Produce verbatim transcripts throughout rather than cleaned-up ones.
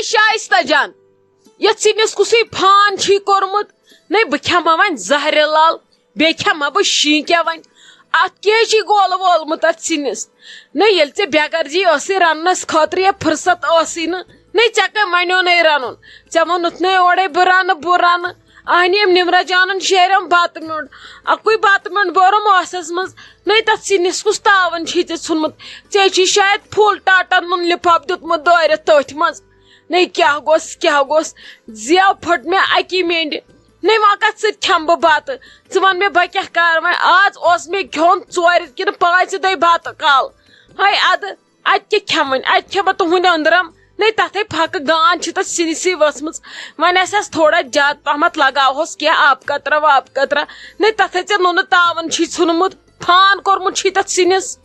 شایستہ جان، یتھ سِنِس کُسٕے پھان چھی کوٚرمُت؟ نے بہٕ کھٮ۪مہٕ وۄنۍ زہرِ لال، بیٚیہِ کھٮ۪مہٕ بہٕ شیٖنکیا وۄنۍ۔ اتھ کیٛازِ چھی گولہٕ وولمُت اتھ سِنِس؟ نے ییٚلہِ ژےٚ بے غرضی ٲسٕے رننس خٲطرٕ یا فرصت ٲسٕے نہٕ، نے ژےٚ کٔمۍ ونیو نے رنُن؟ ژےٚ ووٚنُتھ نے اورے بہٕ رنہٕ، بہٕ رنہٕ۔ اہنی أمۍ نمرہ جانن شیرم بتہٕ میوٚنٛڈ، اکُے بتہٕ میوٚنٛڈ بورم ٲسس منٛز۔ نے تتھ سِنِس کُس تاون چھی ژےٚ ژھُنمُت؟ ژےٚ چھی شاید فُل ٹاٹا نُن لفاف دیُتمُت دٲرِتھ تٔتھۍ منٛز۔ نے کیٛاہ گوٚژھ، کیٛاہ گوٚژھ؟ زیو پھٔٹ مےٚ اکی مینڈِ۔ نے وۄنۍ کتھ سۭتۍ کھٮ۪مہٕ بہٕ بتہٕ؟ ژٕ ون مےٚ، بہٕ کیٛاہ کرٕ وۄنۍ؟ آز اوس مےٚ کھیوٚن ژورِ کِنہٕ پانٛژِ دۄہہِ بتہٕ کالہٕ۔ ہے ادٕ، اتہِ کیٛاہ کھٮ۪مہٕ وۄنۍ؟ اتہِ کھٮ۪مہٕ بہٕ تُہنٛدِ أنٛدرم؟ نے تتھے پھکہٕ گانٛد چھِ تتھ سِنسٕے ؤژھمٕژ۔ وۄنۍ آسہِ ہس تھوڑا زیادٕ پہمتھ لگاوہوس کینٛہہ آبہٕ قطرہ وابہٕ قطرہ۔ نے تتھے ژےٚ نُنہٕ تاون چھی ژھُنمُت، پھان کوٚرمُت چھی تتھ سِنِس۔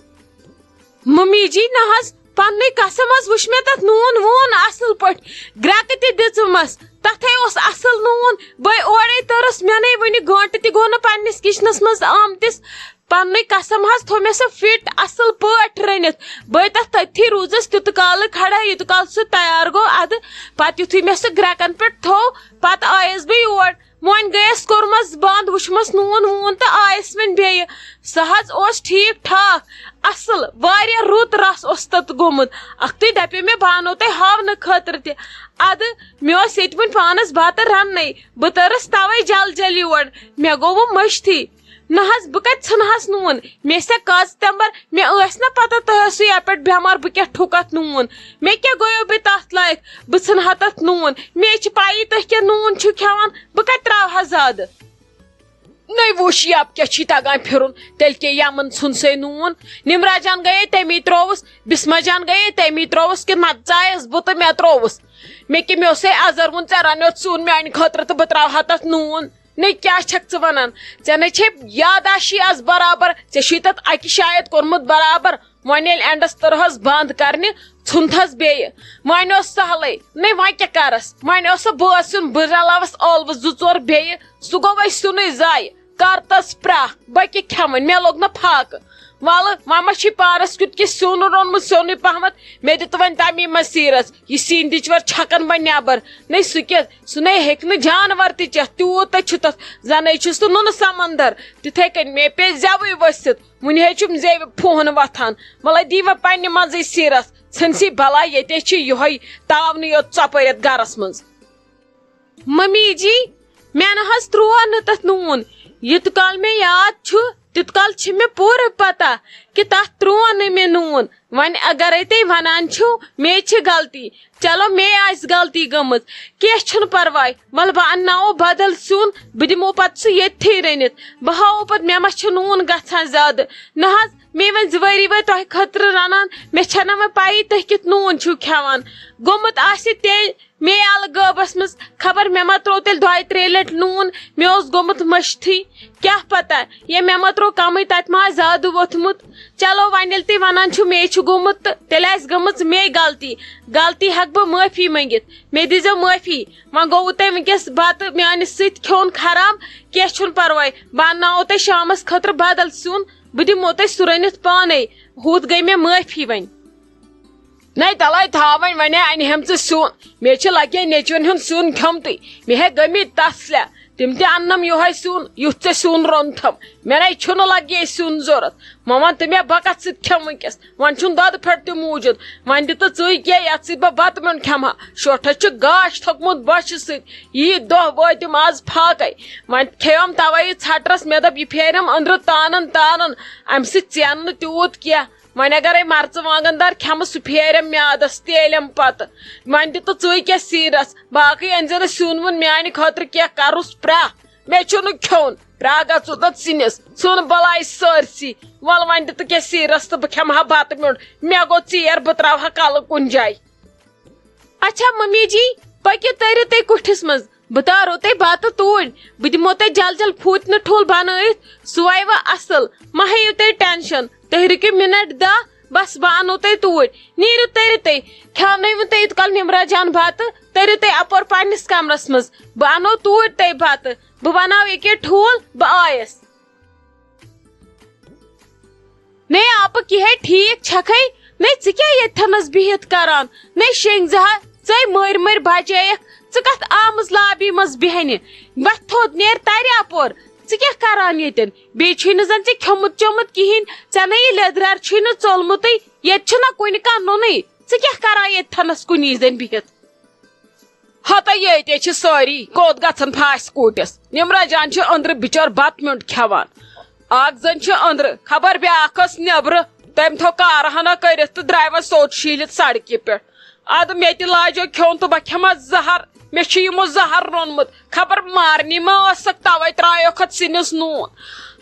ممی جی، نہ حظ، پننُے قسم حظ وُچھ مےٚ تتھ نوٗن ووٗن اصل پٲٹھۍ، گرٛٮ۪کہٕ تہِ دِژمس، تتھے اوس اصل نوٗن۔ بے اورے تٔرٕس، مےٚ نے وُنہِ گٲنٹہٕ تہِ گوٚو نہٕ پننِس کچنس منٛز آمتِس۔ پننُے قسم حظ تھوٚو مےٚ سُہ فِٹ اصل پٲٹھۍ رٔنِتھ۔ بے تتھ تٔتھی روٗزٕس تیوٗت کالہٕ کھڑا، یوٗت کال سُہ تیار گوٚو۔ ادٕ پتہٕ یُتھُے مےٚ سُہ گرٛٮ۪کن پٮ۪ٹھ تھوٚو، پتہٕ آیس بہٕ یور۔ وۄنۍ گٔیَس کوٚرمَس بنٛد، وُچھمَس نوٗن ووٗن تہٕ آیَس وۄنۍ بیٚیہِ۔ سُہ حظ اوس ٹھیٖک ٹھاک، اَصٕل، واریاہ رُت رَس اوس تَتھ گوٚمُت۔ اَکھتُے دَپے مےٚ، بہٕ اَنو تۄہہِ ہاونہٕ خٲطرٕ تہِ۔ اَدٕ مےٚ اوس ییٚتہِ وُنہِ پانَس بَتہٕ رَننَے، بہٕ تٔرٕس تَوَے جل جل یور۔ مےٚ گوٚو وۄنۍ مٔشتھٕے۔ نہ حظ، بہٕ کَتہِ ژھٕنہَس نوٗن؟ مےٚ چھےٚ کٔژ تٮ۪مبر، مےٚ ٲسۍ نہ پَتہ تۄہہِ ٲسوٕ یَپٲرۍ بٮ۪مار، بہٕ کیٛاہ ٹھُکَتھ نوٗن؟ مےٚ کیٛاہ گوٚیو بیٚیہِ تَتھ لایق؟ بہٕ ژھٕنہٕ ہا تَتھ نوٗن۔ مےٚ چھِ پَیی تُہۍ کیٛاہ نوٗن چھِو کھٮ۪وان، بہٕ کَتہِ ترٛاوٕ ہا زیادٕ؟ نٔے وُچھ یَپھ کیٛاہ چھی تَگان پھِرُن، تیٚلہِ کیٛاہ یَمَن ژھُن سَے نوٗن؟ نِمرا جان گٔیے تَمی ترٛووُس، بِسما جان گٔیے تَمی ترٛووُس، کِنہٕ نَتہٕ ژایَس بہٕ تہٕ مےٚ ترٛووُس؟ مےٚ کیٛاہ، مےٚ اوسَے اَزَر ووٚن، ژےٚ رَنیوتھ سیُن میٛانہِ خٲطرٕ تہٕ بہٕ ترٛاوٕ ہا تَتھ نوٗن۔ نے کیٛاہ چھَکھ ژٕ وَنان؟ ژےٚ نے چھے یاداشی آز برابر، ژےٚ چھُے تَتھ اَکہِ شاید کوٚرمُت برابر۔ وۄنۍ ییٚلہِ اینڈَس تٔرہَس بنٛد کرنہِ، ژھُنتھَس بیٚیہِ۔ وۄنۍ اوس سہلٕے۔ نے وۄنۍ کیٛاہ کَرَس؟ وۄنۍ اوس سُہ بٲژ سیُن، بہٕ رلاوَس ٲلوٕ زٕ ژور بیٚیہِ۔ سُہ گوٚو وۄنۍ سیُنُے ضایع۔ کر تَس پرٛاکھ، بہٕ کیٛاہ کھٮ۪مہٕ وۄنۍ؟ مےٚ لوٚگ نہ پھاکہٕ۔ وَلہٕ، وۄنۍ ما چھُے پانَس کیُتھ کینٛہہ سیُن روٚنمُت سیوٚنُے پہمَتھ؟ مےٚ دِ تہٕ وۄنۍ تَمی منٛز سیٖرَس۔ یہِ سِنۍ دِچ وَر چھَکَن بہٕ نٮ۪بَر۔ نے سُہ کیٛاہ، سُہ نے ہیٚکہِ نہٕ جانوَر تہِ چٮ۪تھ، تیوٗت تے چھُ تَتھ۔ زَنَے چھُس تہٕ نُنہٕ سَمندر۔ تِتھَے کٔنۍ مےٚ پیٚیہِ زٮ۪وٕے ؤسِتھ۔ وُنہِ ہے چھُم زیوِ پھوہن وۄتھان۔ وَلَے دی وۄنۍ پننہِ منٛزٕے سیٖرَس۔ ژھٕنسی بَلاے، ییٚتے چھِ یِہوٚے تاونٕے یوت ژۄپٲرۍ یَتھ گَرَس منٛز۔ ممی جی، مےٚ نہ حظ ترٛوو نہٕ تَتھ نوٗن۔ یوٗت کال مےٚ یاد چھُ، تیوٗت کال چھِ مےٚ پوٗرٕ پَتہ کہِ تَتھ ترٛوو نہٕ مےٚ نوٗن۔ وۄنۍ اگرے تُہۍ وَنان چھِو، مے چھِ غلطی، چلو، مے آسہِ غلطی گٔمٕژ، کینٛہہ چھُنہٕ پَرواے۔ وَلہٕ بہٕ اَنناوو بدل سیُن، بہٕ دِمو پَتہٕ سُہ ییٚتھی رٔنِتھ۔ بہٕ ہاوو پَتہٕ مےٚ ما چھُ نوٗن گژھان زیادٕ۔ نہ حظ، مے وۄنۍ زٕ ؤری وٲتۍ تۄہہِ خٲطرٕ رَنان، مےٚ چھَنہٕ وۄنۍ پَیی تُہۍ کیُتھ نوٗن چھِو کھٮ۪وان۔ گوٚمُت آسہِ تیٚلہِ مے یَلہٕ غٲبَس منٛز، خبر مےٚ ما ترٛوو تیٚلہِ دۄیہِ ترٛیٚیہِ لَٹہِ نوٗن، مےٚ اوس گوٚمُت مٔشتھٕے۔ کیٛاہ پَتہ، یا مےٚ ما ترٛوو کَمٕے، تَتہِ ما آسہِ زیادٕ ووٚتھمُت۔ چلو، وۄنۍ ییٚلہِ تُہۍ وَنان چھِو مے چھُ گوٚمُت، تہٕ تیٚلہِ آسہِ گٔمٕژ مے غلطی۔ غلطی ہٮ۪کہٕ بہٕ معٲفی مٔنٛگِتھ، مےٚ دیٖزیو معٲفی۔ وۄنۍ گوٚوُ تۄہہِ وٕنکیٚس بَتہٕ میٛانہِ سۭتۍ کھیوٚن خراب، کینٛہہ چھُنہٕ پَرواے، بہٕ اَنناوو تۄہہِ شامَس خٲطرٕ بدل سیُن، بہٕ دِمو تۄہہِ سُہ رٔنِتھ پانَے، ہُتھ گٔے مےٚ معٲفی وۄنۍ۔ نَے تَلَے تھاو وۄنۍ، وۄنۍ ہے اَنہِ ہٮ۪م ژٕ سیُن، مےٚ چھِ لَگے نیٚچوٮ۪ن ہُنٛد سیُن کھیوٚمتُے، مےٚ ہے گٔمٕتۍ تَس سُلہِ۔ تِم تہِ اَننَم یِہوٚے سیُن، یُتھ ژےٚ سیُن روٚنتھَم۔ مےٚ نَے چھُنہٕ لَگے سیُن ضوٚرَتھ۔ وۄنۍ وَن تہٕ مےٚ، بہٕ کَتھ سۭتۍ کھٮ۪مہٕ وٕنۍکٮ۪س؟ وۄنۍ چھُنہٕ دۄدٕ پھٔٹۍ تہِ موٗجوٗد۔ وۄنۍ دِ تہٕ ژٕے کینٛہہ، یَتھ سۭتۍ بہٕ بَتہٕ میوٚنٛڈ کھٮ۪مہٕ ہا۔ شوٹھَس چھُ گاش تھوٚکمُت بۄچھِ سۭتۍ۔ یی دۄہ وٲتِم آز پھاکَے۔ وۄنۍ کھیوٚم تَوَے یہِ ژھَٹرَس۔ مےٚ دوٚپ، یہِ پھیرٮ۪م أنٛدرٕ تانَن تانَن، اَمہِ سۭتۍ ژینہٕ نہٕ تیوٗت کینٛہہ۔ وۄنۍ اگرے مرژٕوانٛگن دار کھٮ۪مہٕ، سُہ پھیرٮ۪م میادس، تیلٮ۪م پتہٕ۔ وۄنۍ دِ تہٕ ژٕے کینٛہہ سیٖرس، باقٕے أنۍ زِ نہٕ سیُن وُن، میانہِ خٲطرٕ کینٛہہ کرُس پرٛاہ۔ مےٚ چھُنہٕ کھیوٚن، پرٛاہ گژھُن تتھ سِنِس، ژھُن بلاے سٲرسٕے۔ وَلہٕ وۄنۍ دِ تہٕ کینٛہہ سیٖرس تہٕ بہٕ کھٮ۪مہٕ ہا بتہٕ میوٚنٛڈ، مےٚ گوٚو ژیر، بہٕ ترٛاوٕ ہا کلہٕ کُنہِ جایہِ۔ اچھا ممی جی، پٔکِو تٔرِو تُہۍ کُٹھِس منٛز، بہٕ تارو تۄہہِ بتہٕ توٗرۍ۔ بہٕ دِمو تۄہہِ جل جل پھوٗتنہٕ ٹھوٗل بنٲیِتھ، سُہ وَیہِ وۄنۍ اصل۔ مہ ہیٚیِو تُہۍ ٹینشن، تُہۍ رُکِو مِنٹ دَہ، بس بہٕ اَنو تۄہہِ توٗرۍ۔ نیٖرِو تٔرِو تُہۍ، کھیٛاونٲوِو تُہۍ یوٗت کال نِمرا جان بتہٕ، تٔرِو تُہۍ اپور پننِس کمرس منٛز، بہٕ اَنو توٗرۍ تۄہہِ بتہٕ۔ بہٕ بناوٕ ییٚکیٛاہ ٹھوٗل، بہٕ آیس۔ نے آپہٕ کِہے ٹھیٖک چھکھے، نے ژٕ کیٛاہ ییٚتھٮ۪نس بِہِتھ کران؟ نے شیٚنگزِ ہا، ژے مٔرۍ مٔرۍ بجٲیکھ۔ ژٕ کتھ آمٕژ لابی منٛز بیہنہِ؟ وۄتھ تھوٚد، نیر ترِ اپور۔ ژٕ کیٛاہ کران ییٚتٮ۪ن؟ بیٚیہِ چھُے نہٕ زن ژےٚ کھیوٚمُت چوٚمُت کِہیٖنۍ۔ ژےٚ نے یہِ لیٚدریر چھُے نہٕ ژوٚلمُتٕے۔ ییٚتہِ چھُنہ کُنہِ کانٛہہ نوٚنُے۔ ژٕ کیٛاہ کران ییٚتہِ تھنس کُنی زٔنۍ بِہِتھ؟ ہتہ ییٚتہِ چھِ سٲری کوٚت گژھن پھاسہِ کوٗٹِس۔ نمرہ جان چھِ أنٛدرٕ بِچٲر بتہٕ میوٚنٛڈ کھٮ۪وان۔ اکھ زٔنۍ چھِ أنٛدرٕ، خبر بیٛاکھ ٲس نیٚبرٕ۔ تٔمۍ تھوٚو کارٕ ہنا کٔرِتھ تہٕ درٛاے وۄنۍ سوٚت شیٖلِتھ سڑکہِ پٮ۪ٹھ۔ ادٕ مےٚ تہِ لاجیو کھیوٚن تہٕ بہٕ کھٮ۪مہ زہر۔ مےٚ چھُ یِمو زہر روٚنمُت۔ خبر مارنی ما ٲسکھ، توے ترٛایوکھ اتھ سِنِس نوٗن۔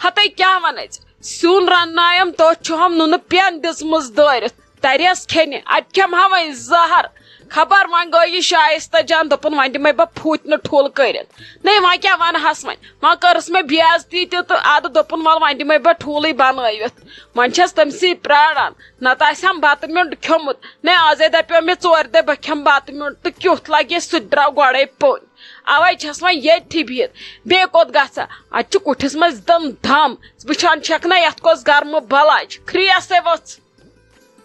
ہتے کیٛاہ ونَے ژٕ؟ سیُن رننایم، توتھ چھُہم نُنہٕ پٮ۪ن دِژمٕژ دٲرِتھ۔ تریس کھیٚنہِ، اتہِ کھٮ۪مہٕ ہا وۄنۍ زہر۔ خبر وۄنۍ گٔے یہِ شایستہ جان، دوٚپُن وۄنۍ دِمے بہٕ پھوٗتۍ نہٕ ٹھوٗل کٔرِتھ۔ نے وۄنۍ کیٛاہ ونہس وۄنۍ؟ وۄنۍ کٔرٕس مےٚ بے عزتی تہِ تہٕ ادٕ دوٚپُن، ول وۄنۍ دِمے بہٕ ٹھوٗلٕے بنٲوِتھ۔ وۄنۍ چھس تٔمسٕے پراران، نتہٕ آسہِ ہم بتہٕ میوٚنٛڈ کھیوٚمُت۔ نے آزے دپیو مےٚ ژورِ دۄہہِ بہٕ کھٮ۪مہٕ بتہٕ میوٚنٛڈ تہٕ کیُتھ لگہِ، سُہ تہِ درٛاو گۄڈے پوٚنۍ۔ اوے چھس وۄنۍ ییٚتھی بِہِتھ، بیٚیہِ کوٚت گژھٕ؟ اتہِ چھُ کُٹھِس منٛز دم دم۔ وٕچھان چھکھ نہ یتھ کۄس گرمہٕ بلاے چھِ، کھریسے ؤژھ۔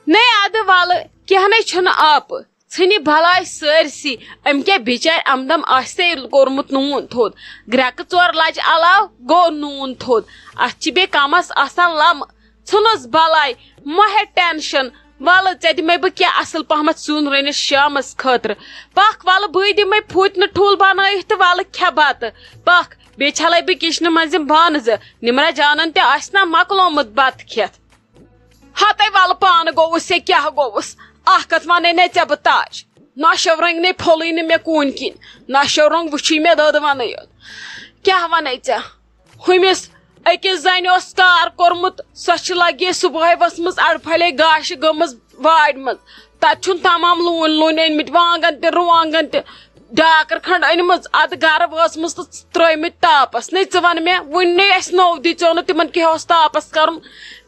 نے ادٕ ولہٕ، کینٛہہ نے چھُنہٕ آپہٕ۔ ژھٕنہِ بلاے سٲرسٕے۔ أمۍ کیٛاہ بِچارِ امدم آسہِ ہے کوٚرمُت نوٗن تھوٚد۔ گرٛٮ۪کہٕ ژور لجہِ علاوٕ گوٚو نوٗن تھوٚد۔ اتھ چھِ بیٚیہِ کمس آسان لمہٕ۔ ژھٕنُس بلاے، مہ ہےٚ ٹینشن۔ ولہٕ، ژےٚ دِمے بہٕ کینٛہہ اصل پہمتھ سیُن رٔنِتھ شامس خٲطرٕ۔ پکھ، ولہٕ، بٕے دِمے پھوٗتۍ نہٕ ٹھوٗل بنٲیِتھ تہٕ ولہٕ کھےٚ بتہٕ۔ پکھ، بیٚیہِ چھلے بہٕ کچنہٕ منٛز یِم بانہٕ زٕ۔ نمرہ جانن تہِ آسہِ نا مۄکلومُت بتہٕ کھٮ۪تھ۔ ہتے ولہٕ پانہٕ گوٚوُس یا کیٛاہ گوٚوُس، اکھ کتھ ونَے نے ژےٚ بہٕ تاج۔ نۄشو رنٛگۍ نے پھوٚلٕے نہٕ مےٚ کوٗنۍ کِنۍ، نۄشو رنٛگ وُچھُے مےٚ دٔد ونٕے یوت۔ کیٛاہ ونَے ژےٚ؟ ہُمِس أکِس زنہِ اوس کار کوٚرمُت، سۄ چھِ لگے صبحٲے ؤژھمٕژ اڑپھلے گاشہِ گٔمٕژ وارِ منٛز۔ تتہِ چھُن تمام لوٗنۍ لوٗنۍ أنۍمٕتۍ، وانٛگن تہِ، رُوانٛگن تہِ، ڈاکر کھنٛڈ أنۍمٕژ، ادٕ گرٕ وٲژمٕژ تہٕ ترٲومٕتۍ تاپس۔ نے ژٕ ون مےٚ، وُنہِ نے اَسہِ نوٚو دی ژےٚ نہٕ تِمن کیٛاہ اوس تاپس کرُن۔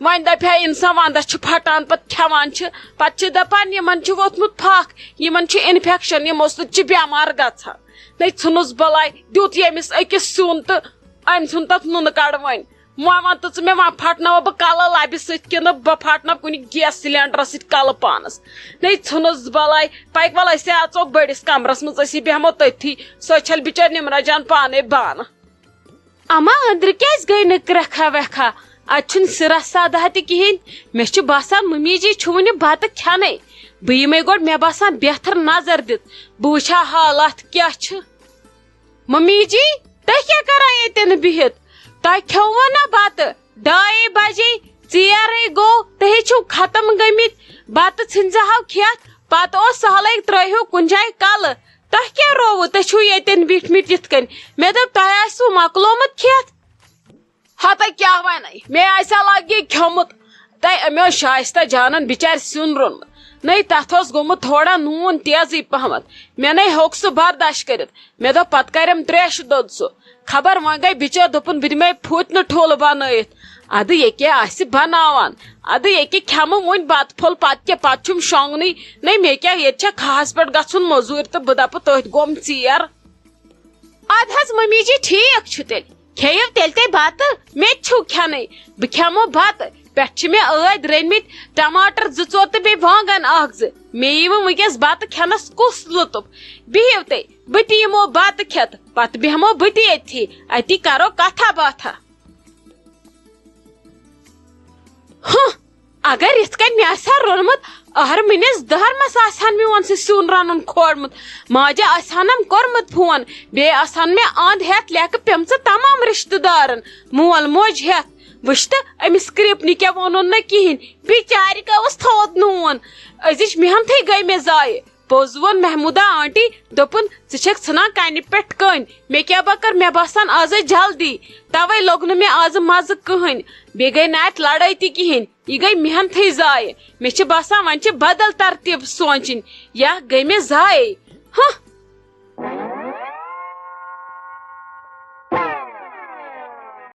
وۄنۍ دپہِ ہا انسان ونٛدس چھِ پھٹان، پتہٕ کھٮ۪وان چھِ، پتہٕ چھِ دپان یِمن چھُ ووٚتھمُت پھکھ، یِمن چھُ انفیکشن، یِمو سۭتۍ چھِ بٮ۪مار گژھان۔ نے ژھٕنُس بلاے، دیُت ییٚمِس أکِس سیُن تہٕ أمۍ ژھُن تتھ نُنہٕ کڑٕ وۄنۍ۔ وۄنۍ ون تہٕ ژٕ مےٚ، وۄنۍ پھٹناوٕ بہٕ کلہٕ لبہِ سۭتۍ کِنہٕ بہٕ پھٹناوٕ کُنہِ گیس سلینڈرس سۭتۍ کلہٕ پانس؟ نے ژھٕنُس بلاے، پکھ ول أسۍ اژو بٔڑِس کمرس منٛز، أسی بیہمو تٔتھی، سۄ چھل بچٲرۍ نمرہ جان پانے بانہٕ۔ اما أنٛدرٕ کیٛازِ گٔے نہٕ کرٛکھا وٮ۪کھا؟ اتہِ چھُنہٕ سِرا سادہ تہِ کِہیٖنۍ۔ مےٚ چھُ باسان ممی جی چھُ وُنہِ بتہٕ کھٮ۪نَے۔ بہٕ یِمَے گۄڈٕ، مےٚ باسان، بیتھر نظر دِتھ، بہٕ وٕچھِ ہا حالات کیٛاہ چھِ۔ ممی جی، تُہۍ کیٛاہ کران ییٚتٮ۪ن بِہِتھ؟ تۄہہِ کھیوٚوٕ نا بتہٕ؟ ڈاے بجے، ژیرٕے گوٚو، تُہۍ چھِو ختم گٔمٕتۍ۔ بتہٕ ژھٕنزِ ہاو کھٮ۪تھ، پتہٕ اوس سہلٕے، ترٲیہِو کُنہِ جایہِ کلہٕ۔ تۄہہِ کیٛاہ رووُ؟ تُہۍ چھِو ییٚتٮ۪ن بیٖٹھمٕتۍ یِتھ کٔنۍ۔ مےٚ دوٚپ، تۄہہِ آسِوٕ مۄکلومُت کھٮ۪تھ۔ ہتہ کیٛاہ ونے، مےٚ آسہِ ہا لگہِ کھیوٚمُت۔ تۄہہِ أمۍ اوس شایستہ جانن بچارِ سیُن روٚنمُت۔ نٔے تتھ اوس گوٚمُت تھوڑا نوٗن تیزٕے پہمتھ۔ مےٚ نے ہیوٚک سُہ برداشت کٔرِتھ۔ مےٚ دوٚپ، پتہٕ کرٮ۪م تریشہِ دۄد سُہ۔ خبر وۄنۍ گٔے بچٲر، دوٚپُن، بہٕ دِمے پھوٗتۍ نہٕ ٹھوٗلہٕ بنٲیِتھ۔ ادٕ یہِ کیٛاہ آسہِ بناوان؟ ادٕ یہِ کیٛاہ کھٮ۪مہٕ وۄنۍ بتہٕ پھوٚل، پتہٕ کیٛاہ، پتہٕ چھُم شۄنٛگنٕے۔ نے مےٚ کیٛاہ، ییٚتہِ چھا کھاہس پٮ۪ٹھ گژھُن موٚزوٗرِ تہٕ بہٕ دپہٕ تٔتھۍ گوٚم ژیر۔ ادٕ حظ ممی جی، ٹھیٖک چھُ تیٚلہِ۔ کھیٚیِو تیٚلہِ تُہۍ بتہٕ، مےٚ تہِ چھُو کھٮ۪نٕے۔ بہٕ کھٮ۪مو بتہٕ، پٮ۪ٹھٕ چھِ مےٚ ٲدۍ رٔنۍمٕتۍ ٹماٹر زٕ ژور تہٕ بیٚیہِ وانٛگن اکھ زٕ۔ مےٚ یی وۄنۍ وٕنۍکٮ۪س بتہٕ کھٮ۪نس کُس لطف۔ بِہِو تُہۍ، بہٕ تہِ یِمو بتہٕ کھٮ۪تھ، پتہٕ بیٚہمو بہٕ تہِ ییٚتھی، أتی کرو کتھا باتھا۔ ہُہ، اگر یِتھ کٔنۍ مےٚ آسہِ ہا روٚنمُت، أہرمٕنِس دٔہرمس آسہِ ہن میون سُہ سیُن رنُن کھولمُت، ماجہِ آسہِ ہنم کوٚرمُت فون، بیٚیہِ آسہٕ ہن مےٚ اند ہٮ۪تھ لیکہٕ پیمژٕ تمام رشتہٕ دارن، مول موج ہٮ۪تھ۔ وٕچھ تہٕ، أمِس کرپنہِ کیٛاہ ووٚنُن نہٕ کِہینۍ، بِچارِ گٔوٕس تھوٚد نوٗن۔ أزِچ محنتھٕے گٔے مےٚ ضایع۔ پوٚز ووٚن محموٗدا آنٹی، دوٚپُن، "ژٕ چھَکھ ژھٕنان کَنہِ پٮ۪ٹھ کٔنۍ۔ مےٚ کیٛاہ، بہٕ کَرٕ، مےٚ باسان، آزَے جلدی۔ تَوَے لوٚگ نہٕ مےٚ آزٕ مَزٕ کٕہٕنۍ۔ بیٚیہِ گٔے نہٕ اَتہِ لَڑٲے تہِ کِہیٖنۍ۔ یہِ گٔے محنتھٕے ضایع۔ مےٚ چھِ باسان، وۄنۍ چھِ بدل ترتیٖب سونٛچٕنۍ۔ یا گٔے مےٚ ضایع۔ ہہ۔"